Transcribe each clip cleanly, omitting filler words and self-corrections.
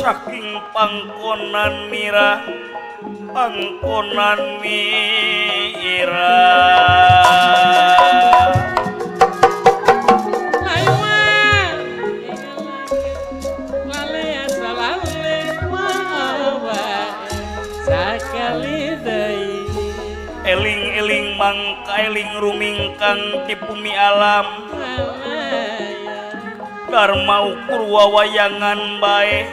Saking pangkonan mira pangkonan mira eling-eling mangka eling rumingkang ti bumi alam Dharma ukur wawayangan bae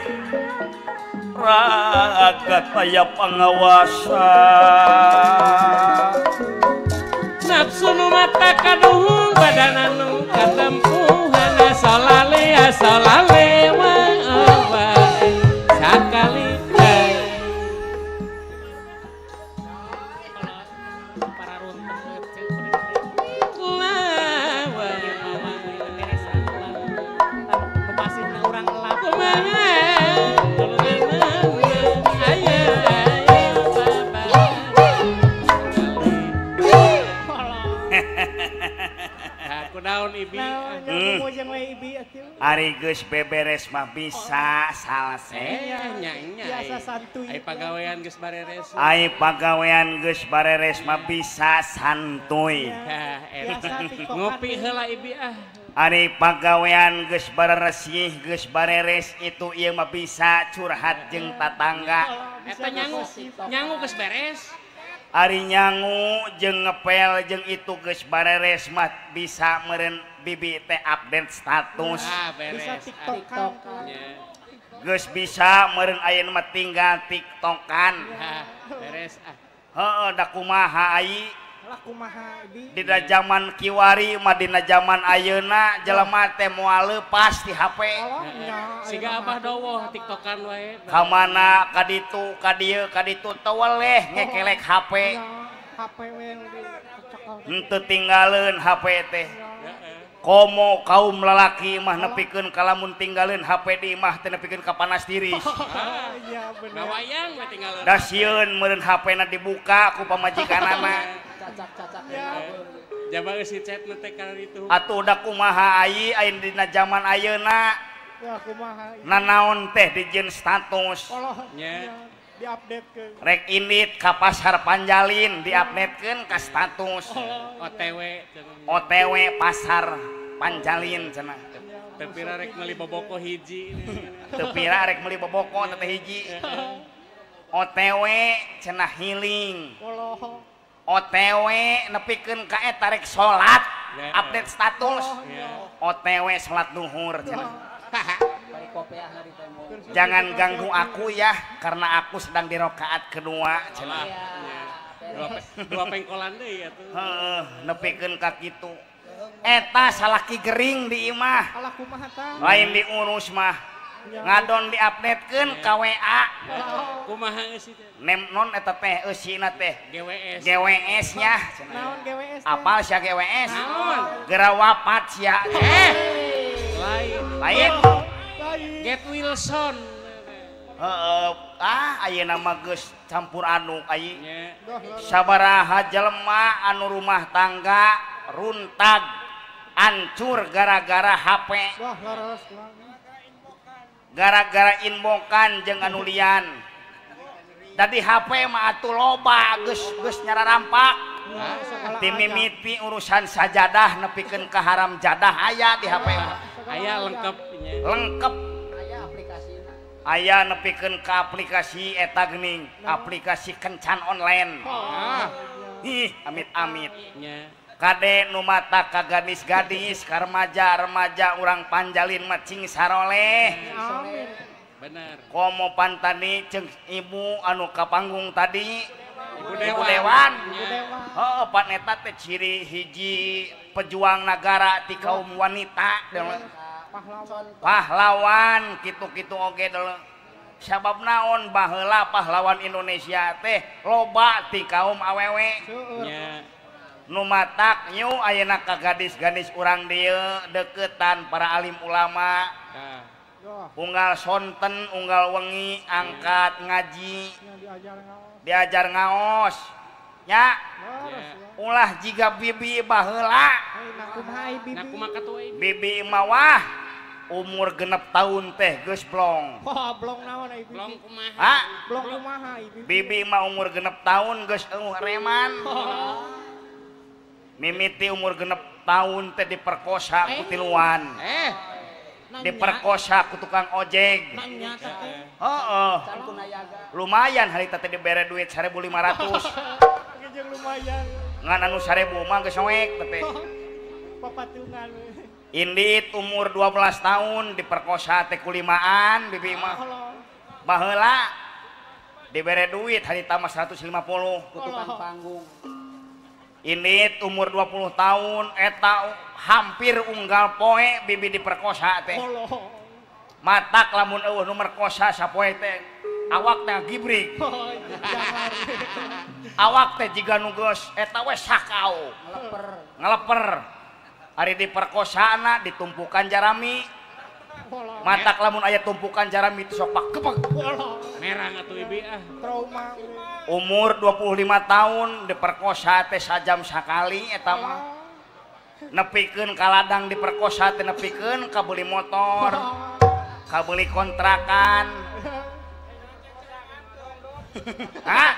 raga taya pangawasa nafsu nu mata kaduhung badan anu katempuhan asalale asalale wa sakali Ari geus beberes mah bisa salse. Biasa santuy. Ai pagawean geus bareres. Ai pagawean geus bareres mah bisa santuy. Ngopi heula ibi ah. Ari pagawean geus bareresih geus bareres itu ieu mah bisa curhat jeung tatangga. Eta nyangu, nyangu geus beres. Ari nyangu jeung ngepel jeung itu geus bareres mah bisa meureun bibi teh update status. Ah, beres. Bisa TikTokan. Geus bisa meureun ayeuna mah tinggal TikTokan. Beres ah. Heeh, da kumaha ai? Lah kumaha bi? Dina jaman kiwari mah dina jaman ayeuna jelema teh moal leupas ti HP. Siga abah dowoh TikTokan wae. Ka mana ka ditu ka dieu ka ditu teu weleh ngekelek HP. HP we dicekal. Henteu tinggaleun HP teh. Komo kaum lalaki mah nepikeun kalamun tinggalin HP di imah teh nepikeun ka panas tiris. Iya bener. Ngawayang we tinggalin. Da sieun meureun HP-na dibuka ku pamajikanana. Cacak-cacak. Jaba eusi chat nu teh kana ditu. Atuh da kumaha ai aya dina jaman ayeuna. Ya kumaha. Nanaon teh dijieun status. Nya. Diupdatekeun. Rek indit ka pasar Panjalin diupdatekeun ka status. OTW. OTW pasar Panjalin cenah. Teu pira rek meuli boboko hiji. Teu pira rek meuli boboko teh hiji. OTW cenah healing. OTW nepikeun ka eta rek salat, update status. OTW salat duhur cenah. Jangan ganggu aku ya karena aku sedang di rakaat kedua cenah. Dua pengkolan deui atuh. Heeh, nepikeun ka kitu. Eta salaki gering di imah. Alah kumaha tah? Lain diurus mah. Ngadon diupdatekeun ka WA. Kumaha eusi teh? Nem non eta teh eusina teh. GWS. GWS nya. Naon GWS? Apal sia GWS? Naon? Geura wapat sia. Lain. Lain. Get Wilson. Heeh, ah ayeuna mah geus campur aduk ai. Sabaraha jelema anu rumah tangga runtag hancur gara-gara HP. Gara-gara inbokan jeung anu lian. Dadi HP mah atuh loba geus geus nyararampak. Ti mimiti urusan sajadah nepikeun ka haram jadah aya di HP mah. Aya lengkap nya. Lengkap. Aya aplikasina. Aya nepikeun ka aplikasi eta geuning, aplikasi kencan online. Ih, amit-amit. Nya. Kade nu mata ka gadis-gadis, ka remaja-remaja urang Panjalin mah cing saroleh. Amin. Bener. Komo pantani jeung ibu anu ka panggung tadi. Ibu Ibu Dewan. Dewan. Ibu Dewan. Heeh, pan eta teh ciri hiji pejuang nagara ti kaum wanita. Pahlawan. Pahlawan kitu-kitu oge deuleu. Sabab naon baheula pahlawan Indonesia teh loba ti kaum awewe. Seueur. Nya. Nu matak nyu ayeuna ka gadis-gadis urang dieu deketan para alim ulama. Tah. Unggal sonten, unggal wengi angkat ngaji, Diajar ngaos. diajar ngaos. Nya, ulah jiga bibi baheula. Nah kumaha ai bibi? Nah kumaha katuh ai? Bibi mah wah Umur 6 tahun teh geus blong. Wah, blong naon ai bibi? Blong kumaha? Ha? Blong kumaha bibi? Bibi mah umur 6 tahun geus eueuh reman. Mimiti umur 6 tahun teh diperkosa ku tiluan. Diperkosa ku tukang ojek. Heeh. Lumayan harita teh dibere duit 1.500. Jeung lumayan. Ngan anu 1.000 mah geus soek teh. Papatungan. Indit umur 12 tahun diperkosa teh ku limaan bibi mah. Baheula dibere duit harita mah 150 ku tukang panggung. Indit umur 20 tahun eta hampir unggal poe bibi diperkosa teh. Matak lamun eueuh nu merkosa sapoe teh awak teh gibrig. Awak teh jiga nu geus eta we sakau. Ngeleper. Ngeleper. Ari diperkosana ditumpukan jarami. Matak lamun aya tumpukan jarami itu sok pakepek. Merang atuh ibi ah. Trauma. Umur 25 tahun diperkosa teh sajam sakali eta mah. Nepikeun ka ladang diperkosa teh nepikeun ka beuli motor. Ka beuli kontrakan. Hah?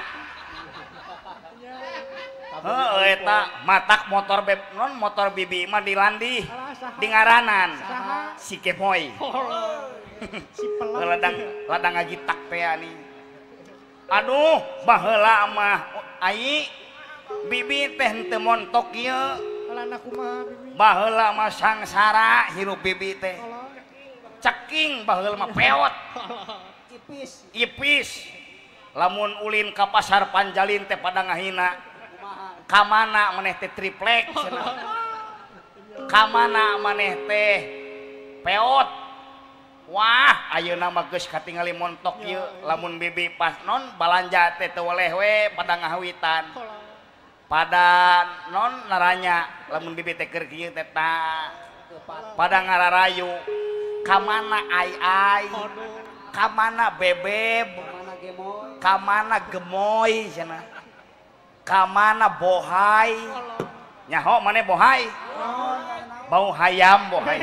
Heeh eta matak motor beb non motor bibi mah dilandih di ngaranan si Kemoy. Si pelak. Ladang ladang ngagitak teh ani. Aduh baheula mah ai bibi teh henteu montok ieu. Alana kumaha bibi? Baheula mah sangsara hirup bibi teh. Ceking baheula mah peot. Ipis. Ipis. Lamun ulin ka pasar Panjalin teh pada ngahina. Kamana maneh teh triplek cenah. Kamana maneh teh peot. Wah, ayeuna mah geus katingali montok ieu lamun bibi pas non balanja teh teu weleh we pada ngahawitan. Pada non naranya lamun bibi teh keur kieu teh ta. Pada ngararayu. Kamana ai-ai. Kamana bebeb. Kamana gemoy cenah. Kamana bohai. Nyaho maneh bohai? Bau hayam bohai.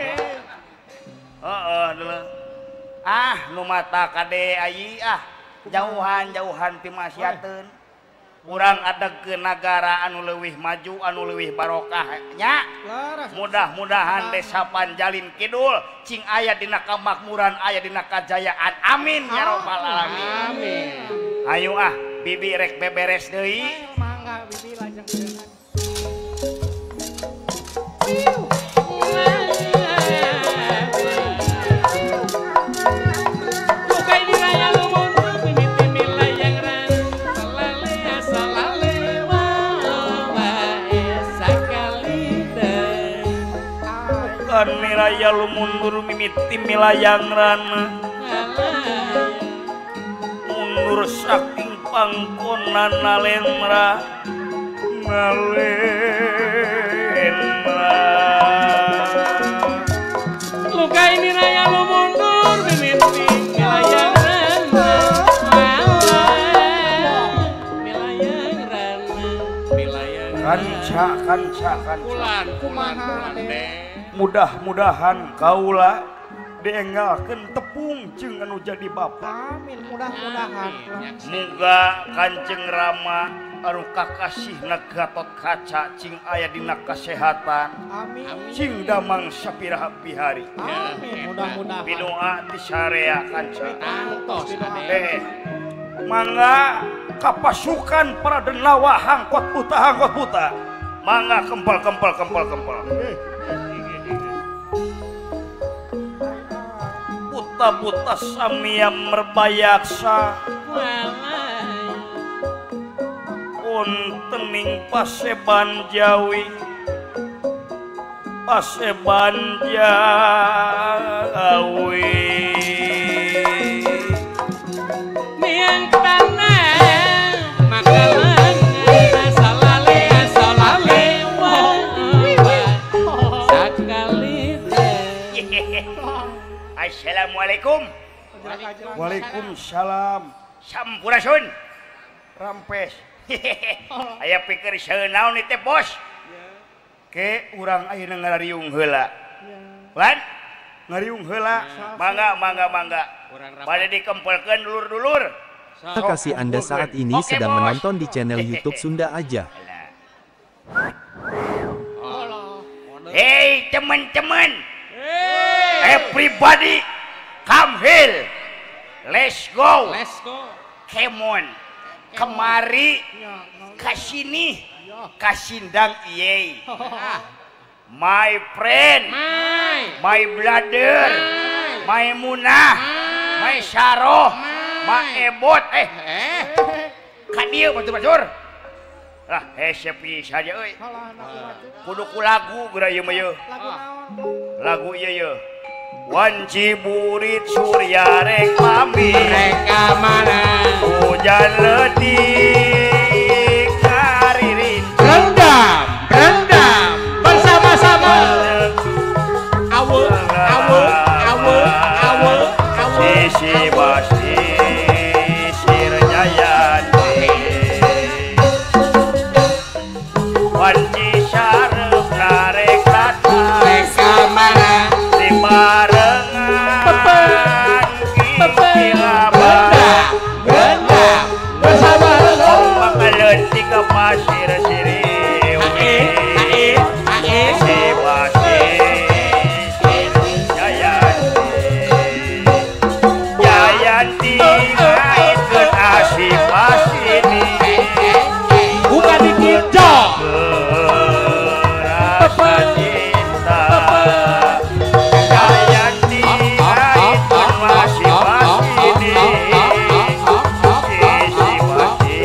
Heeh dulu. Ah nu mata kade ayi ah jauhan-jauhan ti maksiateun. Urang adegkeun nagara anu leuwih maju, anu leuwih barokah nya. Mudah-mudahan desa Panjalin Kidul cing aya dina kamakmuran, aya dina kajayaan. Amin ya rabbal alamin. Amin. Ayo ah bibi rek beberes deui. Mangga bibi lajeng berenang. Bukan miraya lu mundur mimiti milayang rana. Mundur saking pangkonan nalendra nalendra. Luka ini raya lu mundur mimiti milayang rana. Milayang rana milayang kanca kanca kanca. Kulan kulan kulan deh. Mudah-mudahan kaula dienggalkeun tepung jeung anu jadi bapa. Amin, mudah-mudahan. Muga Kanjeng Rama anu kakasihna Gatot Kaca cing aya dina kasehatan. Amin. Cing damang sapiraha pihari. Amin, mudah-mudahan. Pidoa ti sarea kanca. Tangtos ade. Mangga kapasukan para denawa hangkot buta hangkot buta. Mangga kempel kempel kempel kempel. Buta-buta samia merbayaksa wontening paseban Jawi paseban Jawi miang tanah makalan salale salale sakali. Assalamualaikum. Waalaikumsalam. Sampurasun. Rampes. Aya pikir seunaon teh bos. Ke urang ayeuna ngarariung heula. Lan Ngariung heula. Mangga mangga mangga. Bade dikempelkeun dulur-dulur. Terima kasih Anda saat ini sedang menonton di channel YouTube Sunda Aja. Hey teman-teman, everybody come here, let's go, let's go, come on, kemari, kasini, kasindang iye, my friend, my brother, my munah, my saroh, my ebot, kadieu batur-batur. Lah hese pisan euy. Kudu ku lagu geura ieu mah yeuh. Lagu ieu yeuh. Wanci burit surya rek pamit. Rek ka mana? Hujan leutik karirin. Rendam, rendam bersama-sama. Awe, awe, awe, awe, awe. Sisi basi sir jayanti. Wanci sarep narek lata rek ka mana? Di barengan kilaba rendam bersama ombak leutik ke pasir siriwi sisi basi sir jayanti jayanti ngaitkeun asih pasini buka dikit jok. Rasa cinta Jayanti ngaitkeun masih pasini sisi basi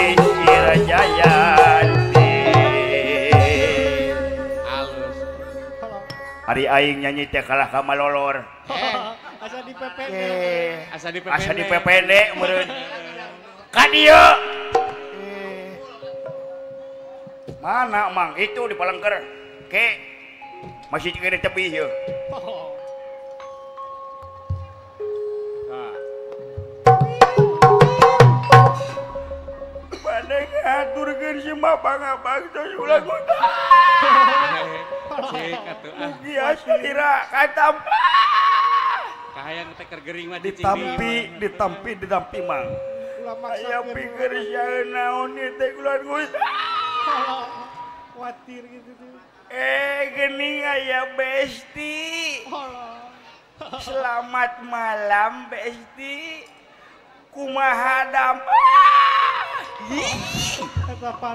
sir jayanti. Alus. Ari aing nyanyi teh kalah ka malolor. Asa di PPD. Asa di PPD. Asa di PPD meureun. Ka dieu. Mana mang itu di Palengker. Ke masih kena tepi ieu. Bade ngaturkeun si mabang-abang tos ulah kota. Cek atuh ah. Mugi asalira katampa. Kahayang teh keur gering mah ditampi, ditampi, ditampi mang. Aya pikir sia naon ieu teh ulah geus. Khawatir gitu tuh. Gini aya besti. Selamat malam besti. Kumaha dampa.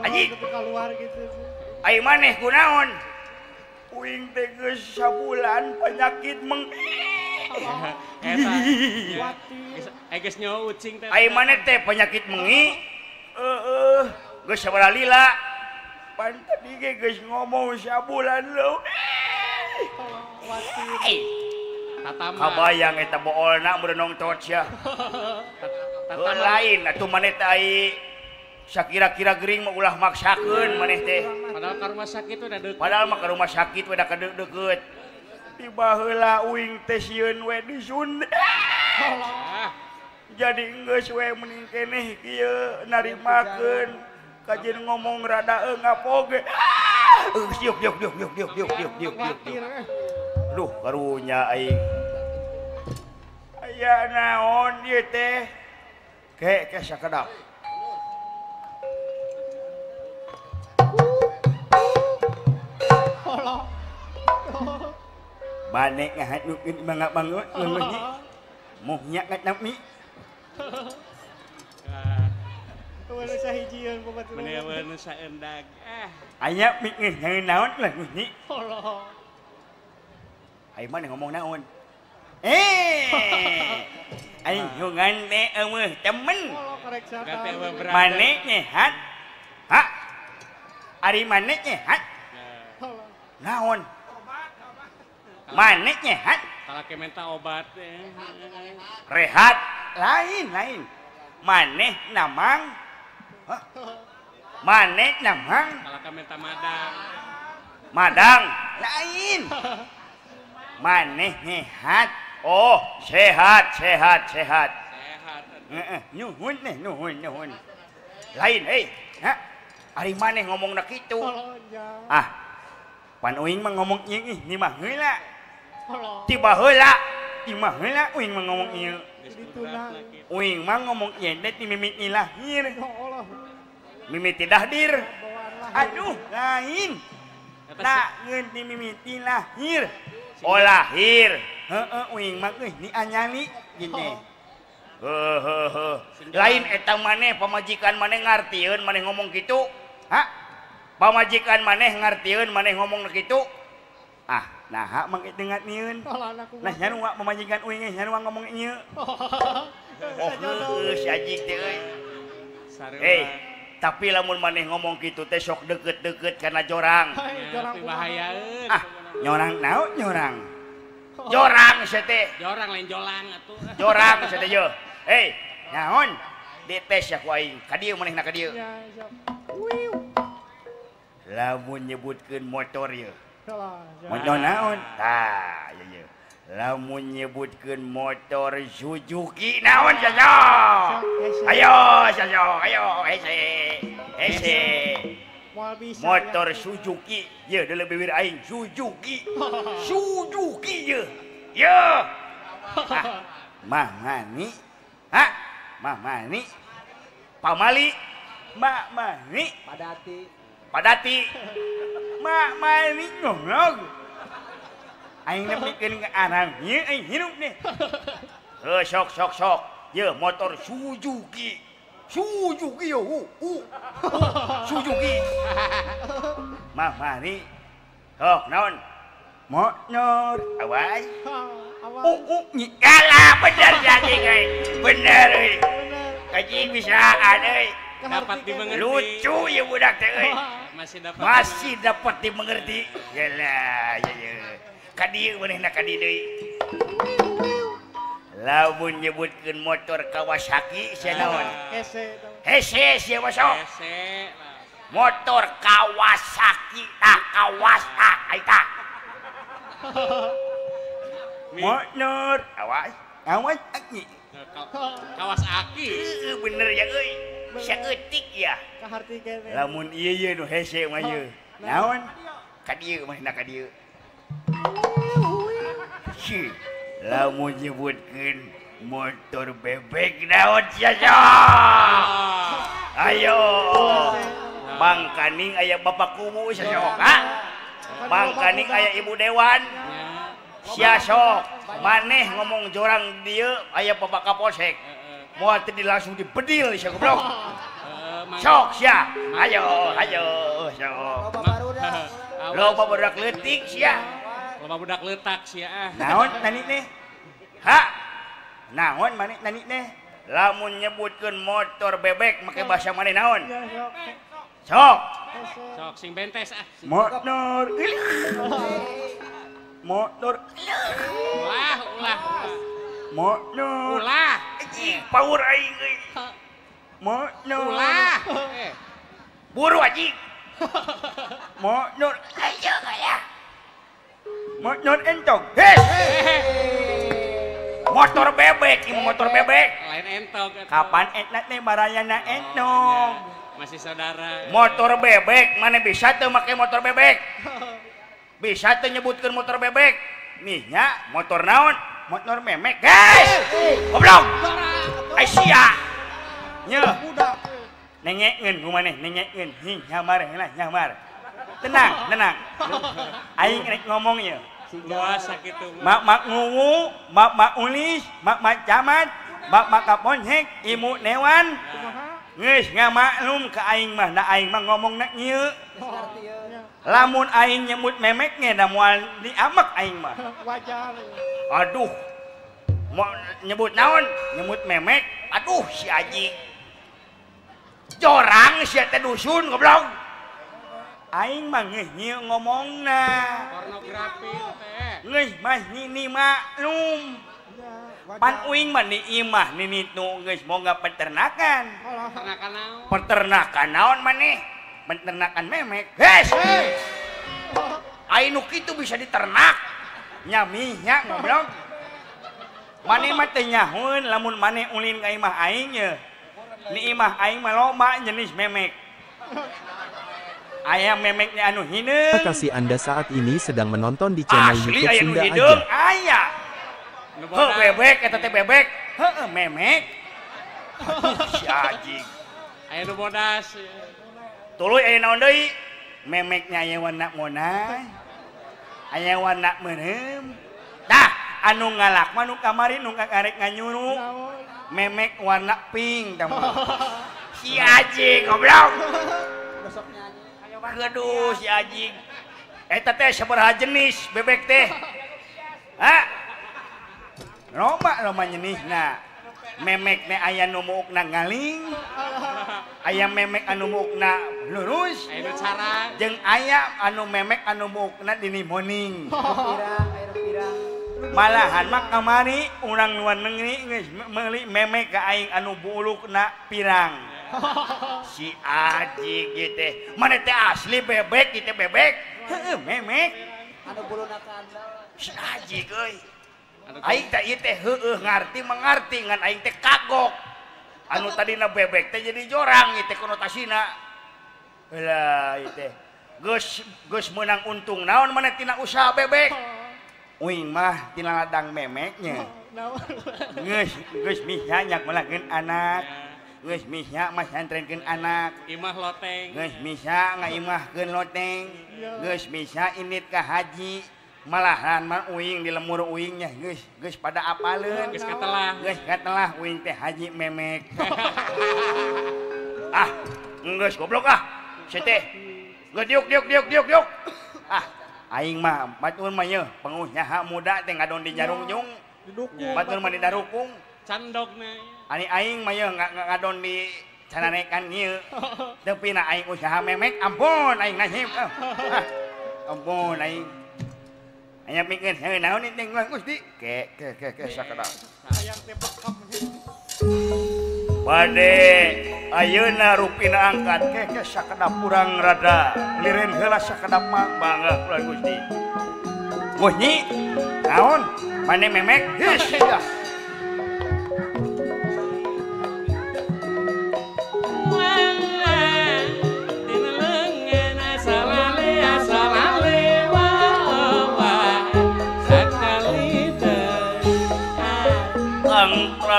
Anjing keluar gitu. Ai maneh kunaon? Uing teh geus sabulan penyakit meng. Eta. Geus nyawa ucing teh. Ai maneh teh penyakit mengi? Heeh, geus sabaraha lila. Pan tadi ge geus ngomong sabulan leuwih. Kabayang eta boolna meureun nongtot sia. Lain atuh maneh teh ai sakira-kira gering mah ulah maksakeun maneh teh. Padahal ka rumah sakit we da deukeut. Padahal mah ka rumah sakit we da deukeut. Tiba heula uing teh sieun we disun. Jadi geus we mending keneh kieu narimakeun kajeun ngomong rada ngapog. Yuk yuk yuk yuk yuk yuk yuk yuk yuk. Duh karunya aing. Aya naon ieu teh? Ke ke sakedap. Bane ngahanukeun mangga-mangga leungeun muhnya ngatami. Eueuh sahijieun babaturan. Meni eueuh nu saendag. Aya mikir naon lah ni. Allah. Ai maneh ngomong naon? Aing hungan teh eueuh temen. Maneh nyehat. Ha? Ari maneh nyehat? Naon? Maneh nyehat? Kalau minta obat rehat lain lain. Maneh namang. Maneh namang. Kalau minta madang. Madang lain. Maneh nyehat. Oh, sehat sehat sehat. Sehat. Heeh, nuhun nih, nuhun nuhun. Lain euy. Ha? Ari maneh ngomongna kitu. Ah. Pan uing mah ngomong ieu ih ni mah heula. Tiba heula, imah heula uing mah ngomong ieu. Uing mah ngomong ieu teh ti mimiti lahir. Mimiti dahdir. Aduh, lain. Nah, ngeun ti mimiti lahir. Oh lahir. Heeh, uing mah euy ni anyani gini. Heuh. Lain eta maneh pamajikan maneh ngartieun maneh ngomong kitu. Ha? Pamajikan maneh ngartieun maneh ngomong kitu. Ah, naha mang kitu ngartieun. Nah nyaruwa pamajikan uing ge nyaruwa ngomong ieu. Oh, heuh si anjing teh euy. Eh, tapi lamun maneh ngomong kitu teh sok deket-deket kana jorang. Jorang bahayaeun. Ah, nyorang naon nyorang? Jorang sia teh. Jorang lain jolang atuh. Jorang sia teh ye. Hei, naon? Dites ya ku aing. Ka dieu manehna ka dieu. Lamun nyebutkeun motor ye. Motor naon? Tah, ye ye. Lamun nyebutkeun motor Suzuki naon saja. Ayo saja, ayo hese. Hese. Motor Suzuki ye deuleu bibir aing Suzuki. Suzuki ye. Ye. Mangani. Ha? Mamani. Pamali. Mamani. Padati. Padati. Mamani ngomong. Aing nepikeun ka arang ieu aing hirup nih. Heuh sok sok sok. Ye motor Suzuki. Suzuki yo. Suzuki. Mamani. Sok naon? Motor awas. Kalah bener anjing euy. Bener euy. Anjing bisaan euy. Dapat dimengerti. Lucu ya budak teh euy. Masih dapat dimengerti. Yalah ya ya. Ka dieu manehna ka dieu deui. Lamun nyebutkeun motor Kawasaki sia naon? Hese. Hese sia mah sok. Hese. Motor Kawasaki tah Kawasaki tah. Motor awas awas aki. Kawasaki. Bener ya euy. Saeutik ya. Kaharti keneh. Lamun ieu ye nu hese mah ye. Naon? Ka dieu manehna ka dieu. Si lamun nyebutkeun motor bebek naon sia sia. Ayo. Bangkaning aya bapak kubu sia sok ha. Bangkaning aya ibu dewan. Sia sok maneh ngomong jorang dieu aya bapak kapolsek. Moal teh langsung dibedil sia goblok. Sok sia. Ayo ayo sok. Loba budak leutik sia. Loba budak leutak sia. Naon nani teh? Ha? Naon maneh nani teh? Lamun nyebutkeun motor bebek make bahasa maneh naon? Sok. Sok sing bentes ah. Motor. Motor. Ulah, ulah. Motor. Ulah. Anjing, power aing euy. Motor. Ulah. Buru anjing. Motor. Ayo kaya. Motor entog. Hei. Motor bebek, ieu motor bebek. Lain entog. Kapan etna teh barayana entog? Masih saudara. Motor bebek, mana bisa teu make motor bebek? Bisa teu nyebutkeun motor bebek? Nih nya, motor naon? Motor memek, guys. Goblok. Ai sia. Nya. Nengekeun ku maneh, nengekeun. Hi, nyamar heula, nyamar. Tenang, tenang. Aing rek ngomong ieu. Luasa kitu. Mak-mak nguwu, mak-mak ulis, mak-mak camat, mak-mak kapolsek, imu dewan. Geus ngamaklum ka aing mah, da aing mah ngomongna ieu. Lamun aing nyebut memek ge da moal diamek aing mah. Wajar. Aduh. Mau nyebut naon? Nyebut memek. Aduh si anjing. Jorang sia teh dusun goblok. Aing mah geus nyieu ngomongna. Pornografi teh. Geus mah nini maklum. Pan uing mah ni imah ninitu geus moga peternakan. Peternakan naon? Peternakan naon maneh? Peternakan memek. Geus. Ai nu kitu bisa diternak. Nya mihnya goblok. Maneh mah teu nyahoeun lamun maneh ulin ka imah aing ye. Ni imah aing mah loba jenis memek. Aya memeknya anu hineung. Terima kasih Anda saat ini sedang menonton di channel asli YouTube aya nu Sunda hideung Aja. Aya. Heuh bebek eta teh bebek. Heueuh memek. Si anjing. Aya nu bodas. Tuluy aya naon deui? Memeknya aya warna monai. Aya warna meureum. Tah, anu ngalak mah nu kamari nu karek nganyuru. Memek warna pink tah. Si anjing goblok. Besok nyanyi. Aduh si anjing. Eta teh sabaraha jenis bebek teh? Ha? Loba loba jenisna. Memek teh aya nu muukna ngaling. Aya memek anu muukna lurus. Aya nu carang. Jeung aya anu memek anu muukna dini moning. Pirang, aya pirang. Malahan mah kamari urang luar negeri geus meuli memek ka aing anu bulukna pirang. Si anjing ieu teh. Mana teh asli bebek ieu teh bebek. Heueuh memek. Anu buluna kandel. Si anjing euy. Aing teh ieu teh heueuh ngarti mengarti ngan aing teh kagok. Anu tadina bebek teh jadi jorang ieu teh konotasina. Heula ieu teh. Geus geus meunang untung naon maneh tina usaha bebek. Uing mah tina ladang memeknya. Geus geus mihya nyakolahkeun anak. Geus mihya masantrenkeun anak. Imah loteng. Geus mihya ngaimahkeun loteng. Geus mihya indit ka haji. Malahan mah uing di lemur uingnya geus geus pada apaleun. Geus katelah. Geus katelah uing teh haji memek. Ah, geus goblok ah. Si teh. Geus diuk diuk diuk diuk diuk. Ah, aing mah batur mah yeuh pengusaha muda teh ngadon di jarungjung. Didukung. Batur mah di darukung. Candokna. Ani aing mah yeuh ngadon di cananekan ieu. Tapi na aing usaha memek ampun aing nasib. Ah, ampun aing. Aya pikeun heuh naon ieu teh Gusti? Ke ke ke ke sakedap. Hayang teh bekam. Bade ayeuna rupina angkat ke ke sakedap urang rada liren heula sakedap mah bangga kula Gusti. Gusti naon? Mane memek? His.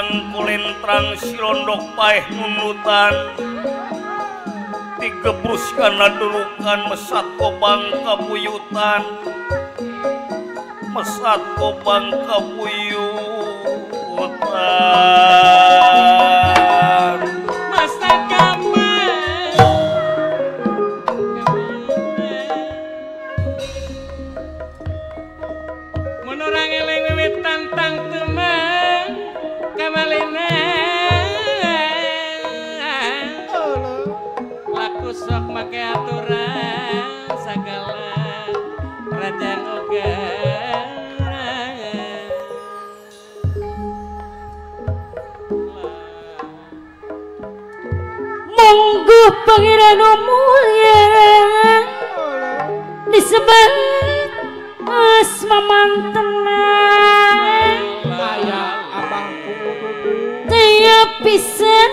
Trang kulentrang silondok paeh nunutan digebruskan adurukan mesat kobang kabuyutan mesat kobang kabuyutan masa kapan mun urang eling wiwit tantang temang kamalina laku sok make aturan sagala rajang oge monggo pangeran mulya disebut asma mantena tiap pisan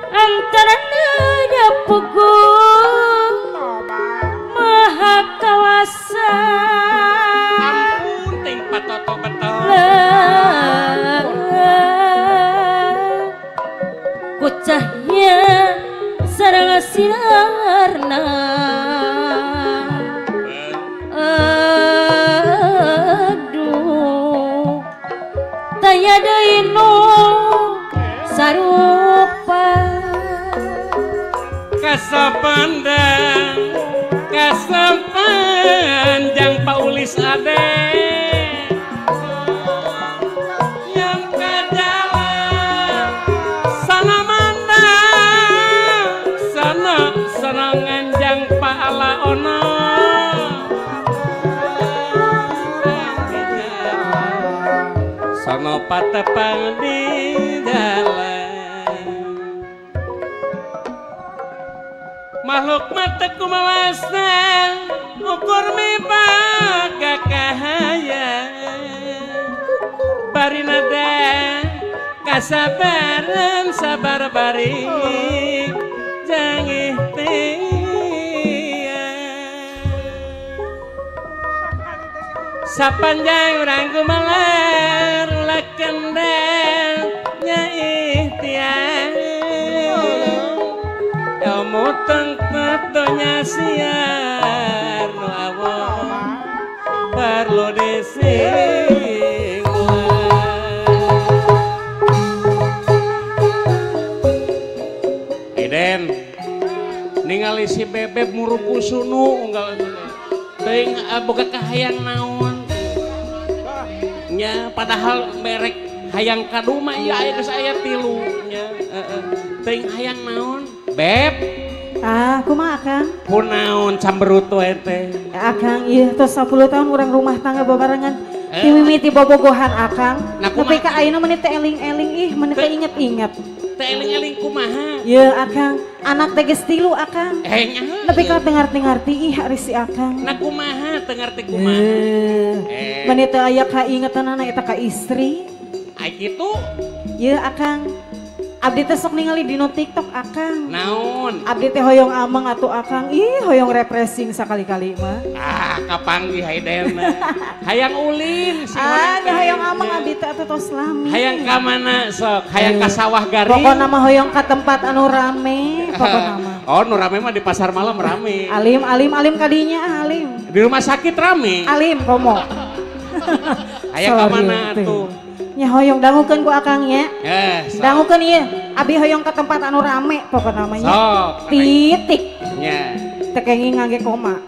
antara nada pukul maha kawasa ampun ting patoto betul ku cahya sareng sinarna aduh taya deui nu sarupa kasapandang kasapanjang paulis ade yang kajalan sana mandang sana sana nganjang paala ono sono patepang di jalan makhluk mata kumawasna ukur mibaga kahayang bari nada kasabaran sabar bari jang ikhtiar. Sapanjang urang gumelar ulah kendel nya ikhtiar. Ilmu tengket donya siar nu awon perlu disinggung. Eden ningali si bebek muruku sunu unggal teuing boga kahayang naon nya padahal merek hayang kaduma ieu aya geus aya tilu nya heeh teuing hayang naon beb ah kumaha akang kunaon camberut wae teh akang ieu tos 10 tahun urang rumah tangga babarengan ti mimiti bobogohan akang nepi ka ayeuna meuni teh eling-eling ih meuni teh inget-inget teh eling-eling kumaha ieu akang anak teh geus tilu akang nya nepi ka teu ngarti-ngarti ih ari si akang nah kumaha teu ngarti kumaha meuni teu aya kaingetanana eta ka istri ai kitu ieu akang abdi teh sok ningali dino TikTok akang. Naon? Abdi teh hoyong ameng atuh akang. Ih, hoyong refreshing sakali-kali mah. Ah, kapanggih Haiden. Hayang ulin si ah, nya hoyong ameng abdi teh atuh tos lami. Hayang ka mana sok? Hayang ka sawah garing. Pokona mah hoyong ka tempat anu rame, pokona mah. Oh, nu rame mah di pasar malam rame. Alim, alim, alim kadinya alim. Di rumah sakit rame. Alim komo. Hayang ka mana atuh? Nya hoyong dangukeun ku akang nya. Dangukeun ieu. Abi hoyong ke tempat anu rame pokona mah nya. Sok. Titik. Nya. Teu kenging ngangge koma.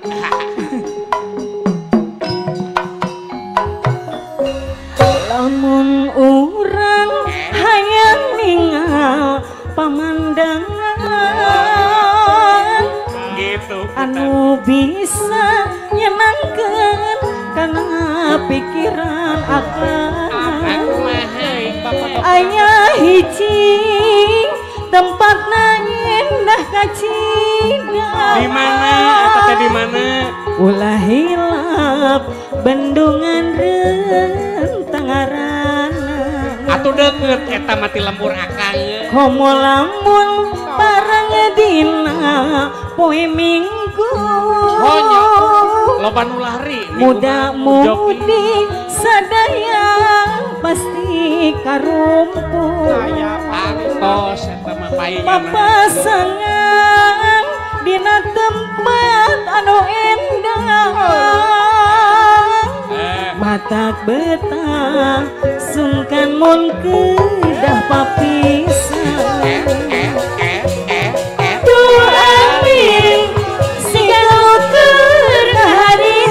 Lamun urang hayang ningal pamandangan gitu anu bisa nyenangkeun kana pikiran akang. Aya hiji tempatna indah kacida. Di mana? Eta teh di mana? Ulah hilap bendungan rentangarana. Atuh deukeut eta mah ti lembur akang. Komo lamun bareng dina poe Minggu. Honyo. Loba nu lari. Muda-mudi sadaya pasti karumpul. Atos eta mah paingan. Papasangan dina tempat anu endah. Matak betah sungkan mun kedah papisah. Duh amin siga keur hari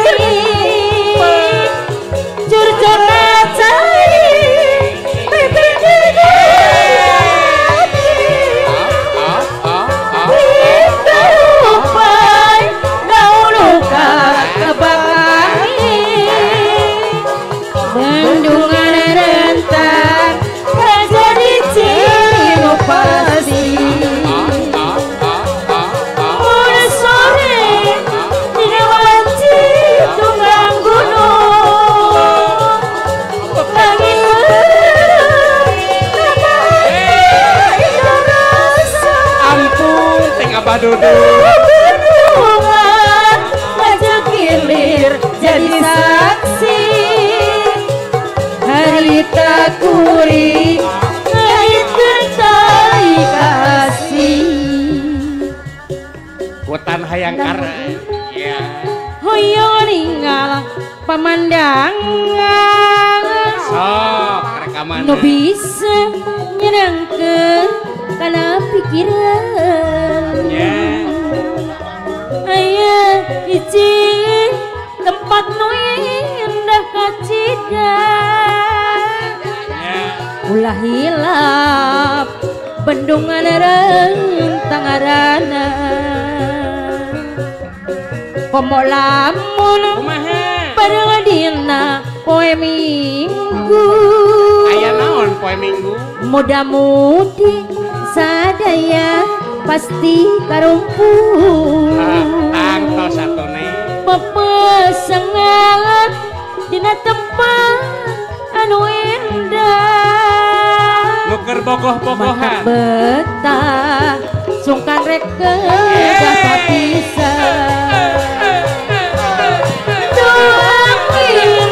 curcona cai bendungan rentan jadi ciri pasti. Mun sore dina wanci tunggang gunung langit ampun teh Abah Dudu bendungan maju kilir jadi saksi harita kuri ngaitkeun tai kasih. Hutan hayang kara. Ya. Hoyong ninggal pemandangan. Sok rek ka mana? Nu bisa nyenangkeun kana pikiran. Ya. Aya hiji tempat nu indah kacida. Ulah hilap bendungan rentangarana. Komo lamun bareng dina poe Minggu. Aya naon poe Minggu? Muda-mudi sadaya pasti karumpul. Tangtos atune. Pepesengan dina tempat anu indah. Nu keur bogoh-bogohan. Betah sungkan rek kedah papisah. Duh amin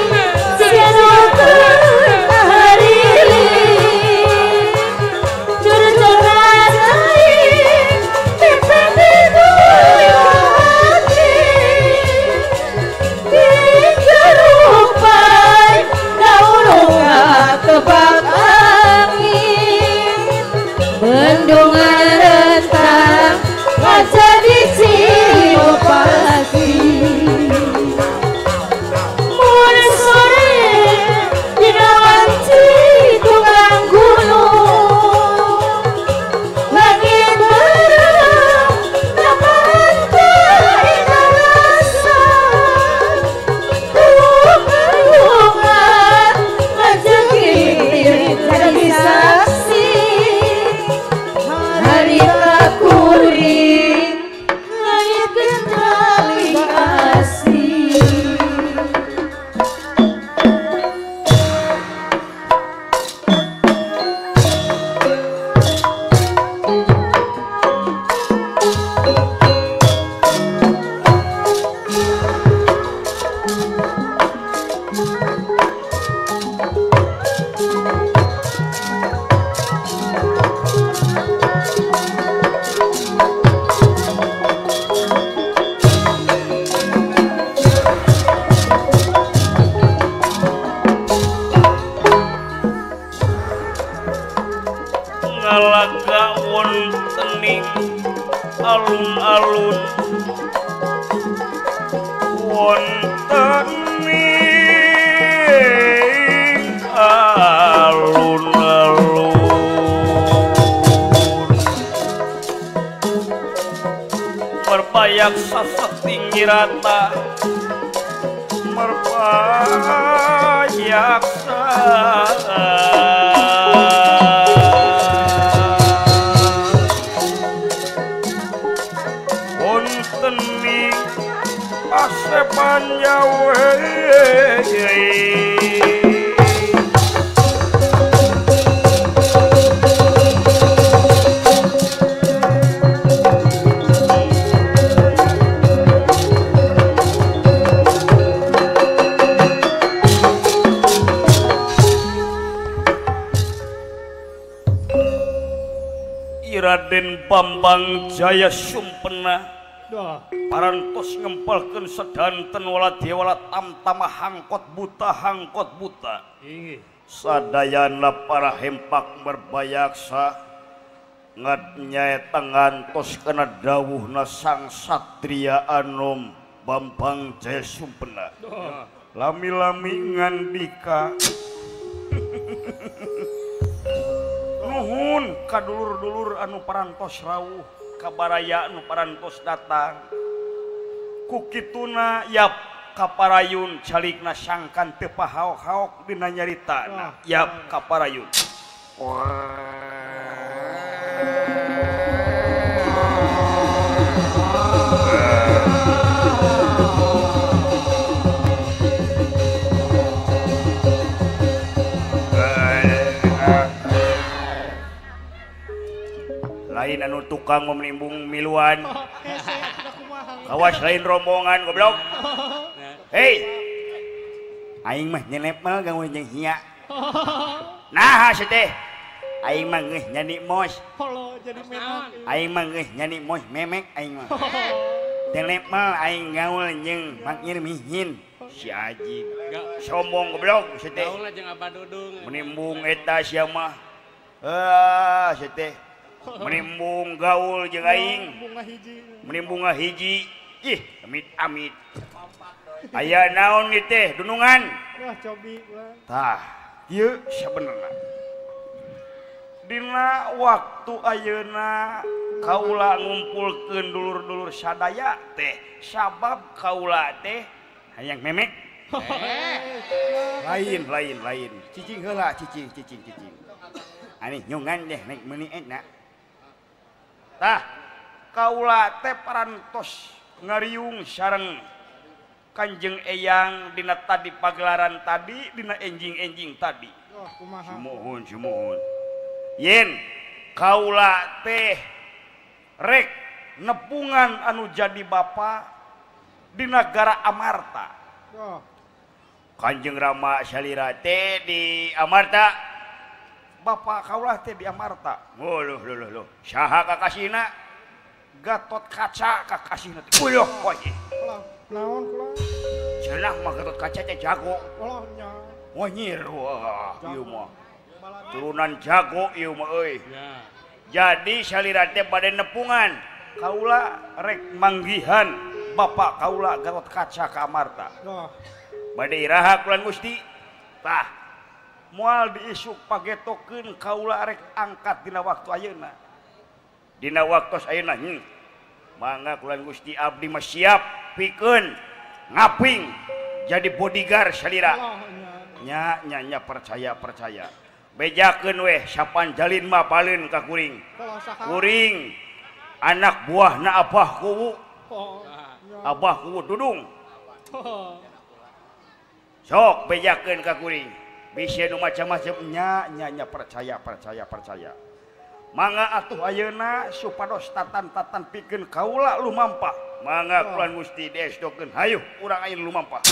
Wonten ing alun-alun merbayaksa setinggi rata merbayaksa wonten ing Paseban Jawa. Raden Bambang Jaya Sumpena parantos ngempelkeun sedanten waladewala tamtama hangkot buta hangkot buta. Sadayana para hempak merbayaksa ngadnyaeta ngantos kana dawuhna sang satria anom Bambang Jaya Sumpena. Lami-lami ngandika nuhun ka dulur-dulur anu parantos rawuh kabaraya anu parantos datang ku kituna yap kaparayun calikna sangkan teu pahaok-haok dina nyaritana yap kaparayun. Lain anu tukang menimbung miluan kawas lain rombongan goblok. Hei aing mah nyelepel ganggu jeung hia nah teh aing mah geus nyani mos aing mah geus nyani mos memek aing mah telepel aing gaul jeung makir mihin si Aji sombong goblok si teh menimbung eta sia mah ah si teh menimbung gaul jeung aing menimbung hiji ih amit amit aya naon ieu teh dunungan wah cobi tah ieu sabenerna dina waktu ayeuna kaula ngumpulkeun dulur-dulur sadaya teh sabab kaula teh hayang memek lain lain lain cicing heula cicing cicing cicing aneh nyungan deh naik meuni eta. Tah kaula teh parantos ngariung sareng Kanjeng Eyang dina tadi pagelaran tadi dina enjing-enjing tadi. Oh, kumaha? Sumuhun sumuhun. Yen kaula teh rek nepungan anu jadi bapa di nagara Amarta. Oh. Kanjeng Rama salira teh di Amarta. Bapak kaulah teh di Amarta. Oh, loh loh loh loh. Saha kakasihna? Gatot Kaca kakasihna teh. Uloh poe. Naon kula? Cenah mah Gatot Kaca teh jago. Uloh nya. Wah nyir wah ieu mah. Turunan jago ieu mah euy. Jadi salira teh bade nepungan. Kaula rek manggihan bapak kaula Gatot Kaca ka Amarta. Bade iraha kulan Gusti. Tah moal diisuk pagetokeun kaula rek angkat dina waktu ayeuna. Dina waktos ayeuna mangga kulan Gusti abdi mah siap pikeun ngaping jadi bodyguard salira. Nya nya nya percaya percaya. Bejakeun weh sapan jalin mah paleun ka kuring. Kuring anak buahna Abah Kuwu. Abah Kuwu Dudung. Sok bejakeun ka kuring. Bisa nu macam-macam nya nya nya percaya percaya percaya. Mangga atuh ayeuna supados tatan-tatan pikeun kaula lumampah. Mangga kulan Gusti diesdokeun hayu urang ayeuna lumampah.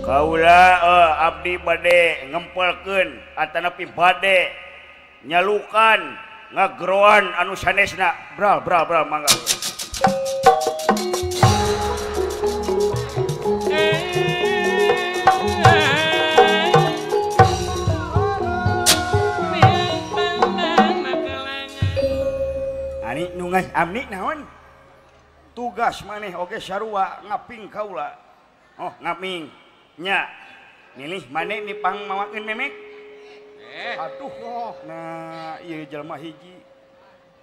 Kaula abdi bade ngempelkeun atanapi bade nyalukan ngageroan anu sanesna bral bral bral mangga. Amni naon? Tugas maneh oge sarua ngaping kaula. Oh, ngaping. Nya. Milih maneh nipang mawakeun memek. Aduh, nah ieu jelema hiji.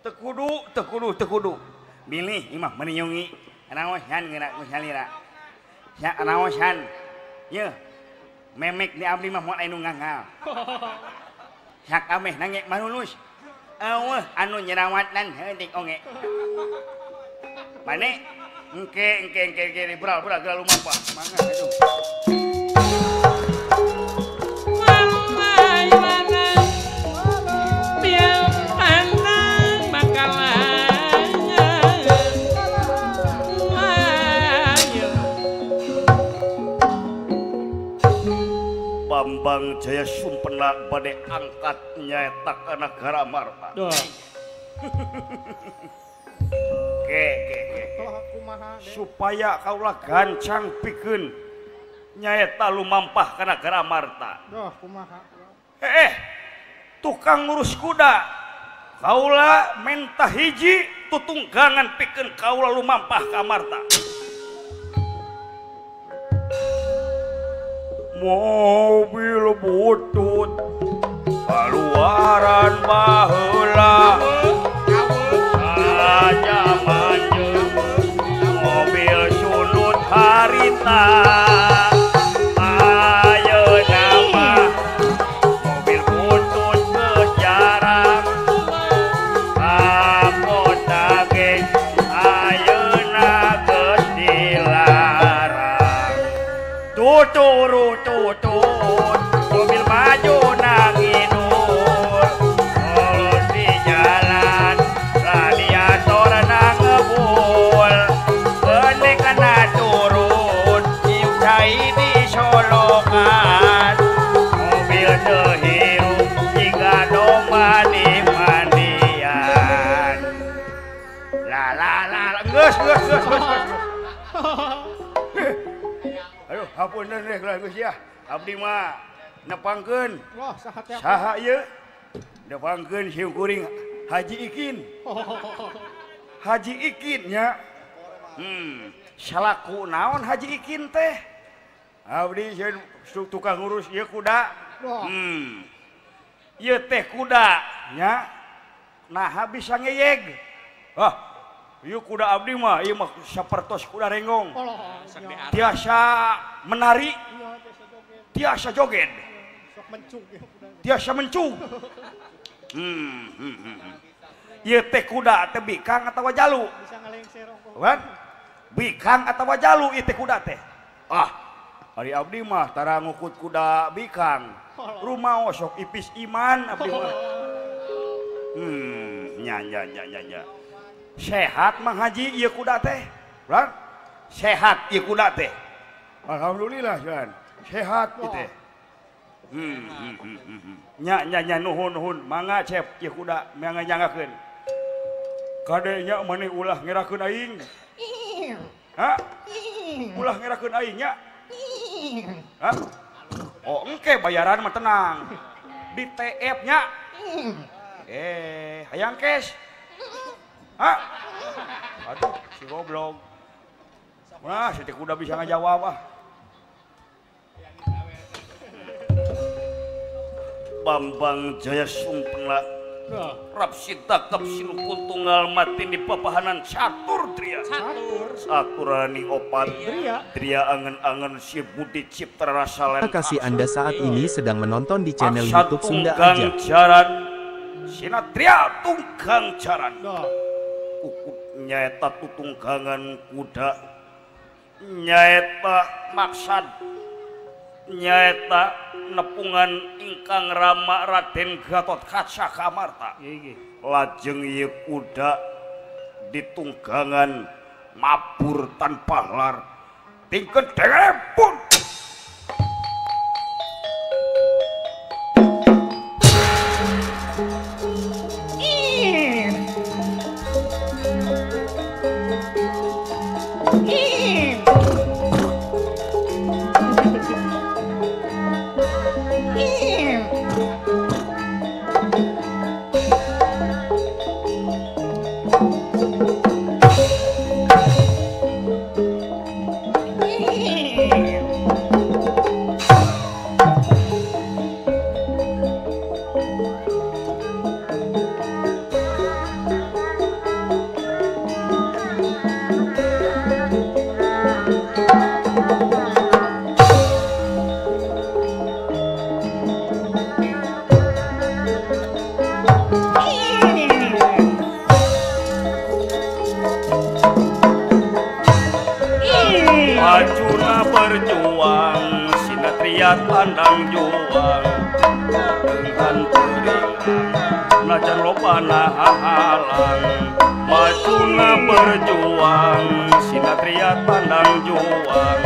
Teu kudu, teu kudu, teu kudu. Milih imah meninyungi. Naosan geura ku salira. Nya naosan. Yeuh. Memek di abdi mah moal anu ngangal. Sakameh nange manulus. Eueuh anu nyerawatan heutik onge. Mane engke engke engke engke beral beral geura lumampah. Mangga aduh. Bambang Jaya Sumpena bade angkat nyaeta ka nagara Marta. Ke ke ke. Supaya kaulah gancang pikeun nyaeta lumampah ka nagara Marta. Duh, kumaha? Tukang ngurus kuda. Kaula menta hiji tutunggangan pikeun kaula lumampah ka Marta. Mobil butut kaluaran baheula saja maju mobil sunut harita ayeuna mah mobil butut geus jarang ka kota ge ayeuna geus dilarang tuturu tutut mobil maju nangidul mulus di jalan radiator nangebul gede kana turun ieu cai di solokan mobil teu hirup jiga domba di mandian la la la geus geus geus geus. Aduh, hapunten deh geus ya. Abdi mah nepangkeun. Wah, saha teh? Saha ieu? Nepangkeun sieu kuring Haji Ikin. Haji Ikin nya. Salaku naon Haji Ikin teh? Abdi sieun tukang ngurus ieu kuda. Ieu teh kuda nya. Naha bisa ngeyeg. Hah. Ieu kuda abdi mah ieu mah sapertos kuda renggong. Tiasa menari, tiasa joget, tiasa mencung. Ieu teh kuda teh bikang atawa jalu? Wan? Bikang atawa jalu ieu teh kuda teh. Ah, ari abdi mah tara ngukut kuda bikang. Rumaos sok ipis iman abdi mah. Nya nya nya nya nya. Sehat Mang Haji ieu kuda teh. Wan? Sehat ieu kuda teh. Alhamdulillah Jan. Sehat ieu teh. Nya nya nya nuhun nuhun mangga cep ieu kuda mangga nyangakeun. Kade nya maneh ulah ngerakeun aing. Hah? Ulah ngerakeun aing nya. Hah? Oh engke bayaran mah tenang. Di TF nya. Hayang cash. Hah? Aduh, si goblok. Nah, si kuda bisa ngajawab ah. Bambang Jaya Sumpena Rapsita kapsinukun tunggal mati di papahanan catur tria. Catur. Saturani opat. Tria angen-angen si budi cipta rasa lain. Terima kasih Anda saat ini sedang menonton di channel YouTube Sunda Aja. Jaran Sinatria tunggang jaran. Kukut nyaeta tutunggangan kuda. Nyaeta maksad. Nyaeta nepungan ingkang Rama Raden Gatot Kaca Kamarta. Lajeng ieu kuda ditunggangan mabur tanpa lar. Tingken pun. Sinatria tandang juang dengan teuring najan loba halang majuna berjuang Sinatria tandang juang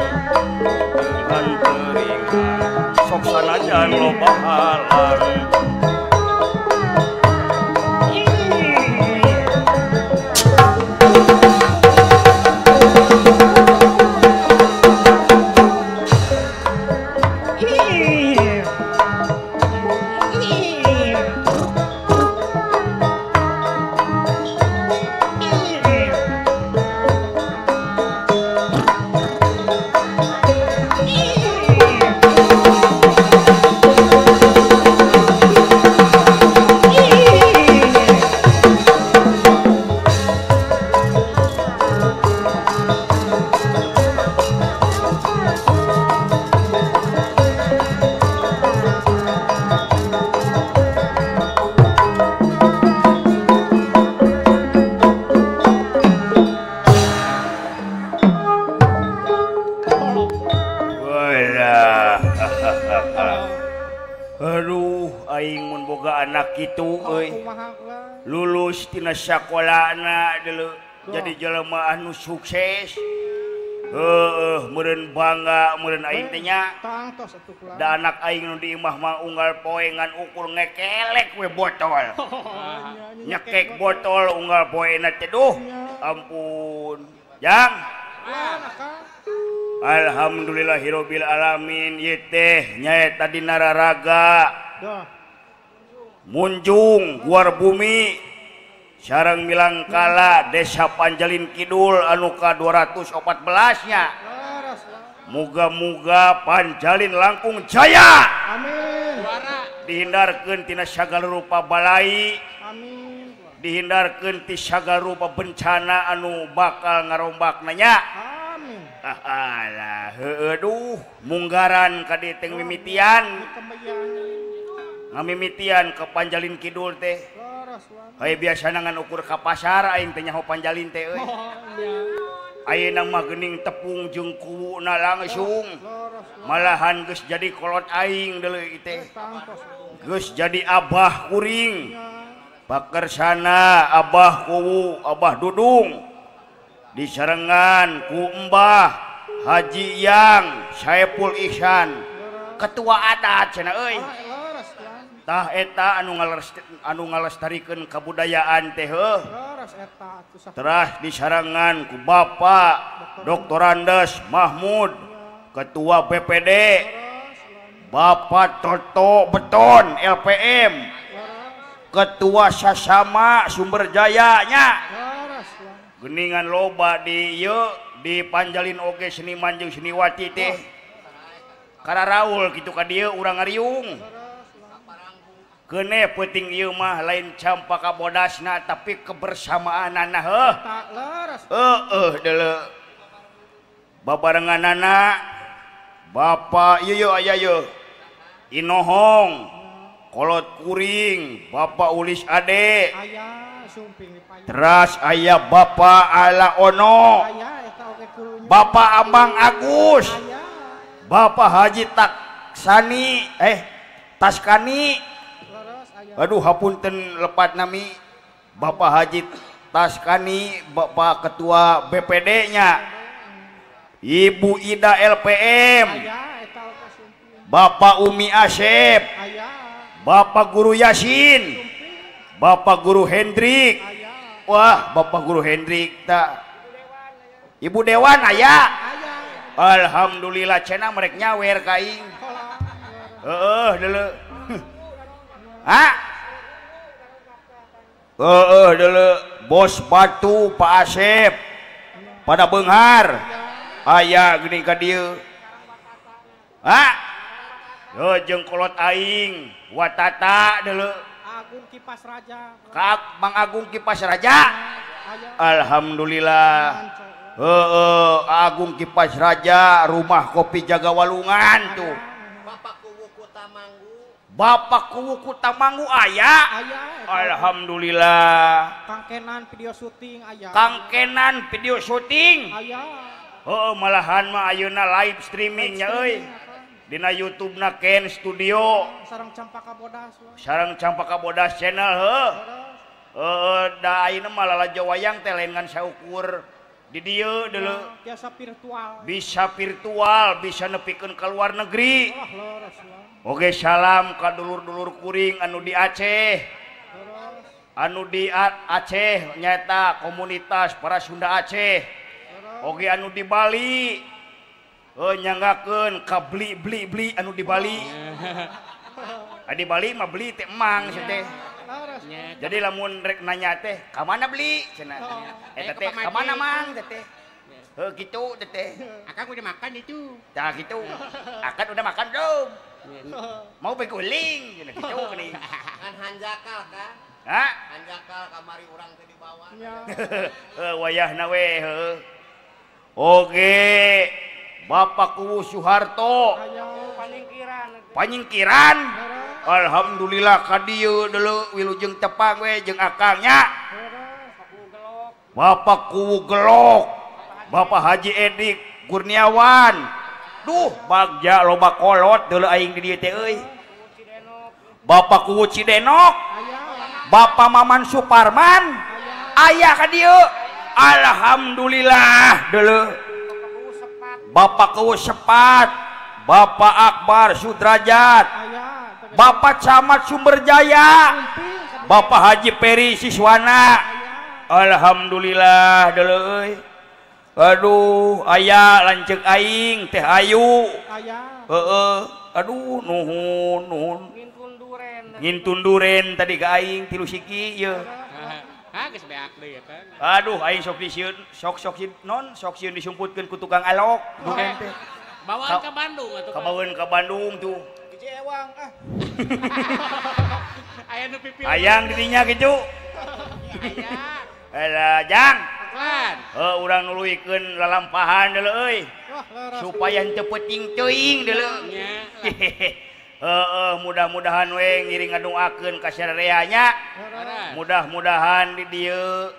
dengan teuring sok sanajan loba halang. Aduh aing mun boga anak kitu euy lulus tina sakolana deuleu jadi jelema anu sukses heueuh meureun bangga meureun aing teh nya da anak aing nu di imah mah unggal poe ngan ukur ngekelek we botol nyekek botol unggal poena teh duh ampun jang. Alhamdulillahirabbil alamin ieu teh nyaeta dina raraga munjung guar bumi sareng milangkala desa Panjalin Kidul anu ka 214 nya. Muga-muga Panjalin langkung jaya. Amin. Dihindarkeun tina sagala rupa balai. Amin. Dihindarkeun ti sagala rupa bencana anu bakal ngarombakna nya. Alah, heueuh munggaran ka dieu teh mimitian. Ngamimitian ke Panjalin Kidul teh. Haye biasana ngan ukur ka pasar aing teh nyaho Panjalin teh euy. Ayeuna mah geuning tepung jeung kuwuna langsung. Malahan geus jadi kolot aing deuleu ieu teh. Geus jadi abah kuring. Pakersana abah kuwu, abah Dudung. Disarengan ku Mbah Haji Yang Saepul Ihsan ketua adat cenah euy. Tah eta anu ngalestarikeun kabudayaan teh heuh. Terah disarengan ku Bapak Dr. Andes Mahmud ketua BPD, Bapak Toto Beton LPM ketua Sasama Sumberjaya nya. Geningan loba di ieu di Panjalin oge seniman jeung seniwati teh kararaul kitu ka dieu urang ngariung keuneh peuting ieu mah lain campaka bodasna tapi kebersamaanana heuh heueuh deuleu babarenganana Bapak ieu yeuh aya yeuh Inohong kolot kuring Bapak Ulis Ade teras ayah Bapak Ala Ono, Bapak Ambang Agus, Bapak Haji Taksani, Taskani, aduh hapunten lepat nami, Bapak Haji Taskani, Bapak Ketua BPD nya, Ibu Ida LPM, Bapak Umi Asep, Bapak Guru Yasin, Bapak Guru Hendrik. Wah, Bapak Guru Hendrik tak. Ibu Dewan aya. Alhamdulillah cenah merek nyawer ka aing. Heeh deuleu. Ha? Heeh deuleu Bos Batu Pak Asep pada beunghar. Aya geuning ka dieu. Ha? Heuh jeung kolot aing Watata deuleu. Agung Kipas Raja. Kak Mang Agung Kipas Raja. Alhamdulillah. Heeh, Agung Kipas Raja rumah kopi Jaga Walungan tuh. Bapak Kuwu Kutamanggu. Bapak Kuwu Kutamanggu aya. Alhamdulillah. Kangkenan video syuting aya. Kangkenan video syuting. Aya. Heeh, malahan mah ayeuna live streaming nya euy. Dina YouTube na Ken Studio. Sareng Campaka Bodas. Sareng Campaka Bodas channel heuh. Heeh, da ayeuna mah lalajo wayang teh lain ngan saukur di dieu deuleu. Biasa virtual. Bisa virtual, bisa nepikeun ka luar negeri. Oke, salam ka dulur-dulur kuring anu di Aceh. Anu di Aceh nyaeta komunitas para Sunda Aceh. Oke anu di Bali. Nyanggakeun ka beli beli beli anu di Bali. Di Bali mah beli teh emang sih teh. Jadi lamun rek nanya teh ka mana beli cenah. Eta teh ka mana mang teh. Heuh kitu teh. Akang udah makan itu. Tah kitu. Akang udah makan belum? Mau pergi cenah kitu geuning. Kan hanjakal kan? Hah? Hanjakal kamari urang teh dibawa. Heuh wayahna we heuh. Oke. Bapak Kuwu Soeharto panyingkiran. Alhamdulillah ka dieu deuleu wilujeng tepang we jeung akangnya. Bapak Kuwu Gelok, Bapak Haji Edik Kurniawan. Duh bagja loba kolot deuleu aing di dieu teh euy. Bapak Kuwu Cidenok, Bapak Maman Suparman aya ka dieu. Alhamdulillah deuleu. Bapak Kuwu Sepat, Bapak Akbar Sudrajat, Bapak Camat Sumberjaya, Bapak Haji Peri Siswana. Alhamdulillah deuleu euy. Aduh, aya lanceuk aing teh Ayu. Heeh, aduh nuhun nuhun. Ngintun duren tadi ka aing tilu siki ieu. Aduh aing sok disieun sok non sok sieun disumputkeun ku tukang alok duren teh. Bawaan ka Bandung atuh. Kabaweun ka Bandung tuh. Hiji ewang ah. Aya nu pipil. Hayang di dinya kitu. Aya. Alah jang. Heuh urang nuluykeun lalampahan deuleu euy. Supaya henteu peuting teuing deuleu. Heeh, mudah-mudahan we ngiring ngadoakeun ka sararea nya. Mudah-mudahan di dieu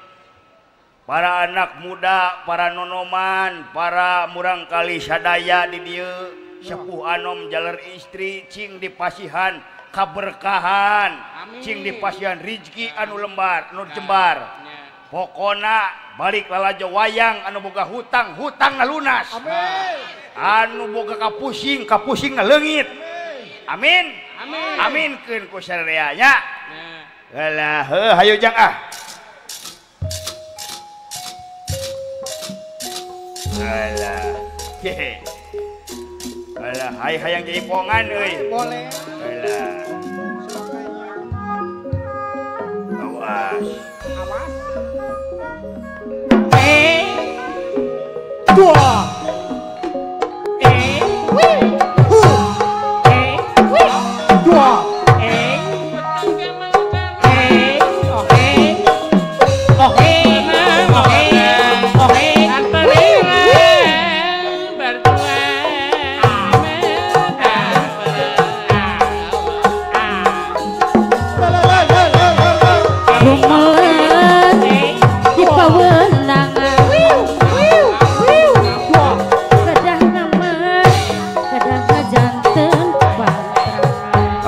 para anak muda, para nonoman, para murangkali sadaya di dieu sepuh anom jaler istri cing dipasihan kaberkahan, cing dipasihan rizki anu lembar, anu jembar. Pokona balik lalajo wayang anu boga hutang, hutangna lunas. Amin. Anu boga kapusing, kapusingna leungit. Amin. Amin. Aminkeun ku sararea nya. Alah, heuh hayu jang ah. Alah. Hehe. Alah, hay hayang jaipongan euy. Boleh. Alah. Awas. Awas. Dua.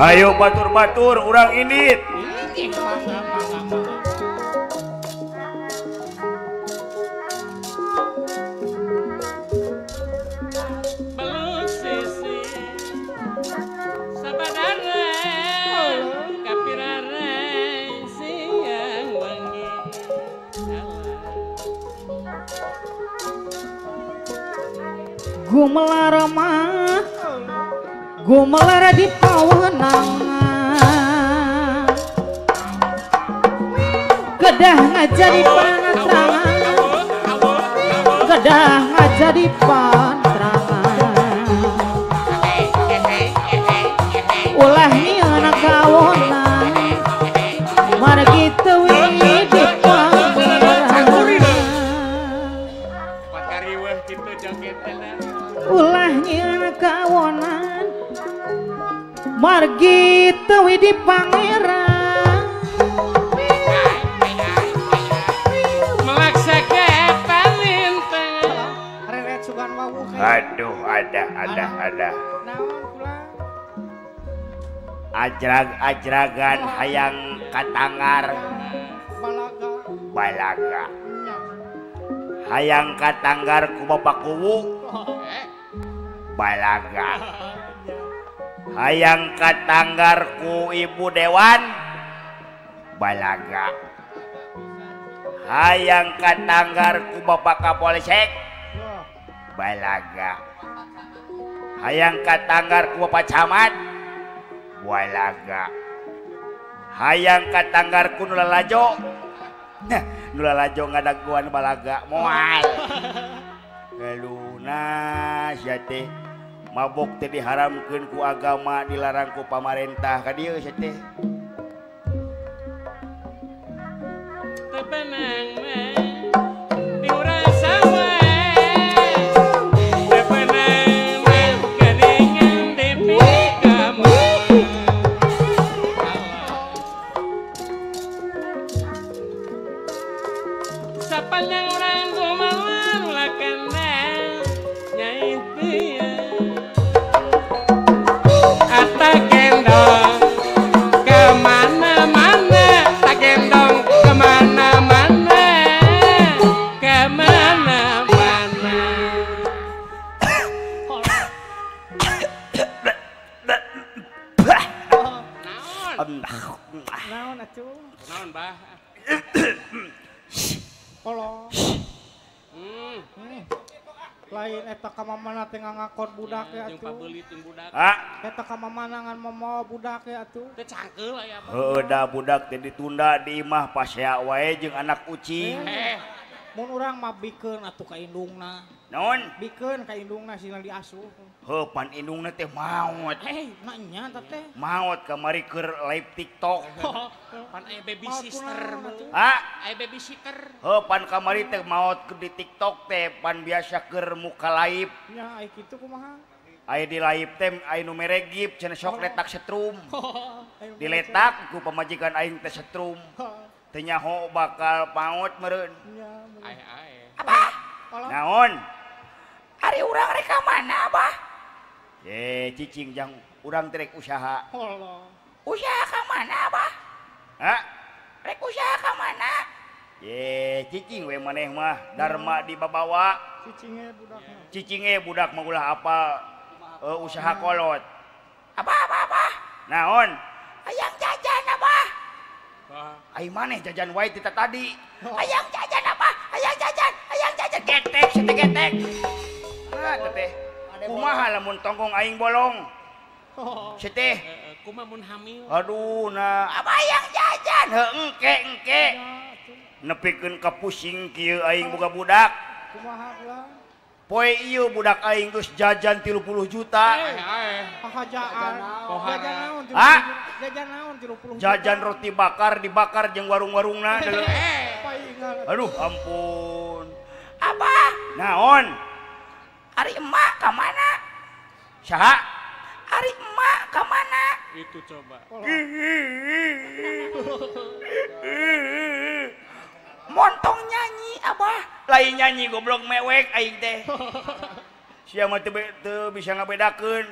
Ayo batur-batur urang indit. Beluk sisi sabadara kapirare siang wangi. Gumelar mah gumelar di pawenangan kedah ngajadi panatrangan kedah ngajadi pantrangan ulah nyieun kawonan margi teu di pameran ulah nyieun kawonan margi teu di pangeran melaksa ke palintang reret sugan wawuh. Aduh ada. Naon Ajrag-ajragan hayang katanggar balaga. Balaga. Hayang katanggar ku Bapak Kuwu balaga. Hayang katanggar ku Ibu Dewan balaga. Hayang katanggar ku Bapak Kapolsek balaga. Hayang katanggar ku Bapak Camat balaga. Hayang katanggar ku nu lalajo. Nah, nu lalajo ngadaguan balaga moal. Lunas ya teh. Mabok teh diharamkeun ku agama, dilarang ku pamarentah ka dieu sia teh. Teu penang mah diurang sawe. Teu penang mah geuningan dipikamu. Sapanjang urang kumaha ulah kenal nyai teu. Tak gendong kemana-mana, tak gendong kemana-mana, kemana-mana. Naon? Naon atuh? Naon bah? Kolong. Lain eta ka mamana teh ngangakon budak ya atuh. Eta ka mamana ngan momo budak ya atuh. Teu cangkeul aya apa. Heueuh da budak teh ditunda di imah pasea wae jeung anak ucing. Mun urang mah bikeun atuh ka indungna. Naon? Bikeun ka indungna sina diasuh. Heuh pan indungna teh maot. Na nya eta teh. Maot kamari keur live TikTok. Pan aya baby sister. Ha? Aya babysitter. Heuh pan kamari teh maot di TikTok teh pan biasa keur muka live. Nya aya kitu kumaha? Aya di live teh aya nu mere gift cenah sok letak setrum. Diletak ku pamajikan aing teh setrum. Teu nyaho bakal maot meureun. Ae-ae. Abah. Naon? Ari urang rek ka mana, Abah? Cicing jang urang teh rek usaha. Allah. Usaha ka mana, Abah? Ha? Rek usaha ka mana? Cicing we maneh mah dharma dibabawa. Cicinge budak mah. Cicinge budak mah ulah apa usaha kolot. Abah, abah, abah. Naon? Hayang jajan, Abah. Ai maneh jajan wae tita tadi. Hayang jajan, Abah. Hayang jajan, hayang jajan. Getek, sete getek. Ah, teteh. Kumaha lamun tonggong aing bolong? Seteh. Kumaha mun hamil? Aduh, nah. Abah hayang jajan. Heuh, engke engke. Nepikeun ka pusing kieu aing boga budak. Kumaha ulah? Poe ieu budak aing geus jajan 30 juta. Hajaan. Jajan naon? Jajan naon 30 juta? Jajan roti bakar dibakar jeung warung-warungna. Aduh, ampun. Abah. Naon? Ari emak ka mana? Saha? Ari emak ka mana? Itu coba. Montong nyanyi, Abah. Lain nyanyi goblok mewek aing teh. Sia mah teu bisa ngabedakeun.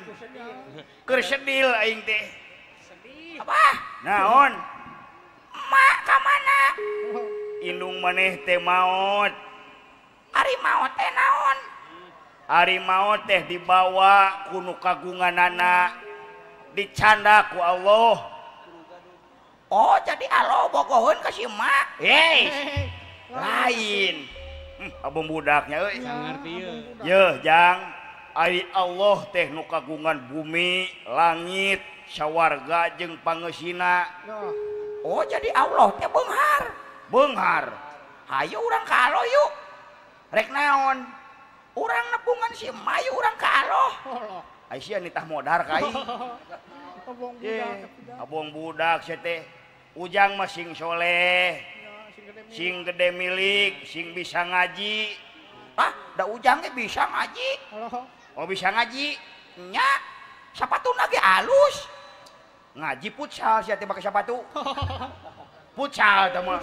Keur sedil aing teh. Sedih. Abah. Naon? Emak ka mana? Indung maneh teh maot. Ari maot teh naon? Ari maot teh dibawa ku nu kagunganana, dicanda ku Allah. Oh, jadi Allah bogoheun ka si emak. Hei, lain. Abang budaknya euy. Ngarti ieu. Yeuh, Jang. Ari Allah teh nu kagungan bumi, langit, sawarga jeung pangeusina. Oh, jadi Allah teh beunghar. Beunghar. Hayu urang ka Allah yuk. Rek naon? Urang nepungan si emak yuk urang ka Allah. Ai sia nitah modar ka aing. Abong budak. Abong budak sia teh. Ujang mah sing soleh, sing gede milik, sing bisa ngaji. Hah? Da ujang ge bisa ngaji. Oh, bisa ngaji. Nya, sapatuna ge alus. Ngaji futsal sia teh make sapatu. Futsal teh mah.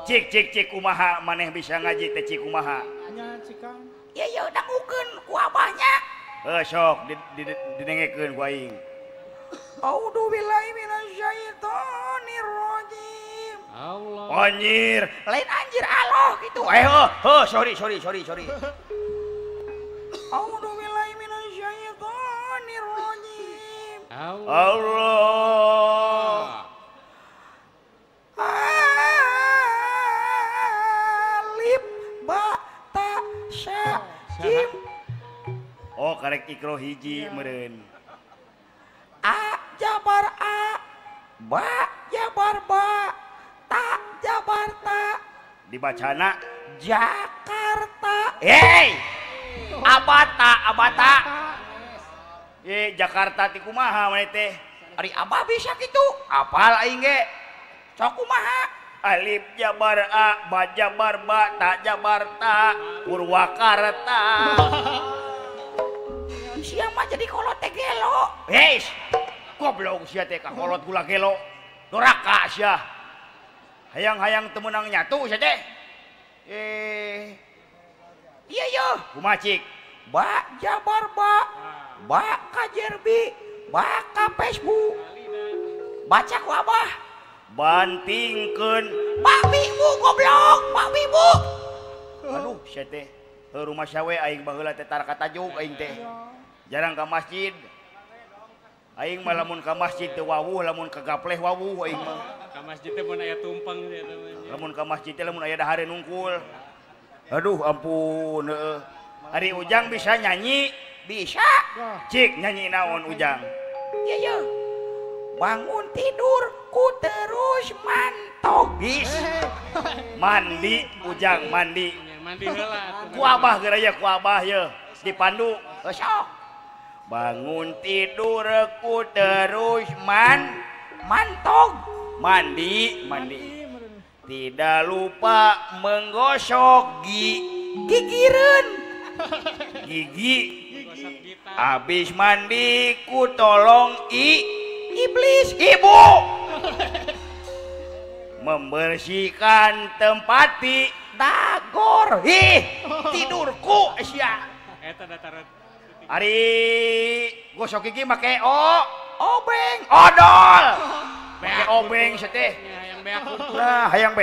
Cik cik cik kumaha maneh bisa ngaji teh cik kumaha? Nya cikang. Ieu ieu dangukeun ku abahnya. Heuh sok didengekeun ku aing. A'udzu billahi minasyaitonir rajim. Allah. Anjir, lain anjir Allah gitu. Eh, heuh, sorry. A'udzu billahi minasyaitonir rajim. Allah. Alif ba ta sya jim. Oh, karek ikro hiji meureun. A jabar A, ba jabar ba, ta jabar ta. Dibacana Jakarta. Hei, abata abata. Eh, Jakarta ti kumaha maneh teh? Ari abah bisa kitu. Apal aing ge. Sok kumaha? Alif jabar A, ba jabar ba, ta jabar ta, Purwakarta. Sia mah jadi kolot teh gelo. Heis. Goblok sia teh ka kolot gula gelo. Doraka sia. Hayang-hayang teu meunang nyatu sia teh. Eh. Iya yo, kumaha cik? Ba jabar ba, ba ka jerbi, ba ka Facebook. Baca ku abah. Bantingkeun babi bu goblok, babi bu. Aduh sia teh. Heuh rumah sia we aing baheula teh tara katajuk aing teh. Jarang ka masjid. Aing mah lamun ka masjid teu wawuh, lamun ka gapleh wawuh aing mah. Ka masjid teh mun aya tumpeng sia teh. Lamun ka masjid teh lamun aya dahareun nungkul. Aduh ampun heueuh. Ari Ujang bisa nyanyi? Bisa. Cik nyanyi naon Ujang? Iya ye. Bangun tidur ku terus mantogis. Mandi Ujang mandi. Mandi heula. Ku abah geura ye, ku abah ye dipandu. Sok. Bangun tidur ku terus mantog. Mandi, mandi. Tidak lupa menggosok gigireun. Gigi. Habis mandi ku tolong iblis ibu membersihkan tempat di dagor. Ih, tidurku sia. Eta datar. Ari gosok gigi make obeng, odol. Make obeng sia teh. Hayang beak. Lah, hayang beak.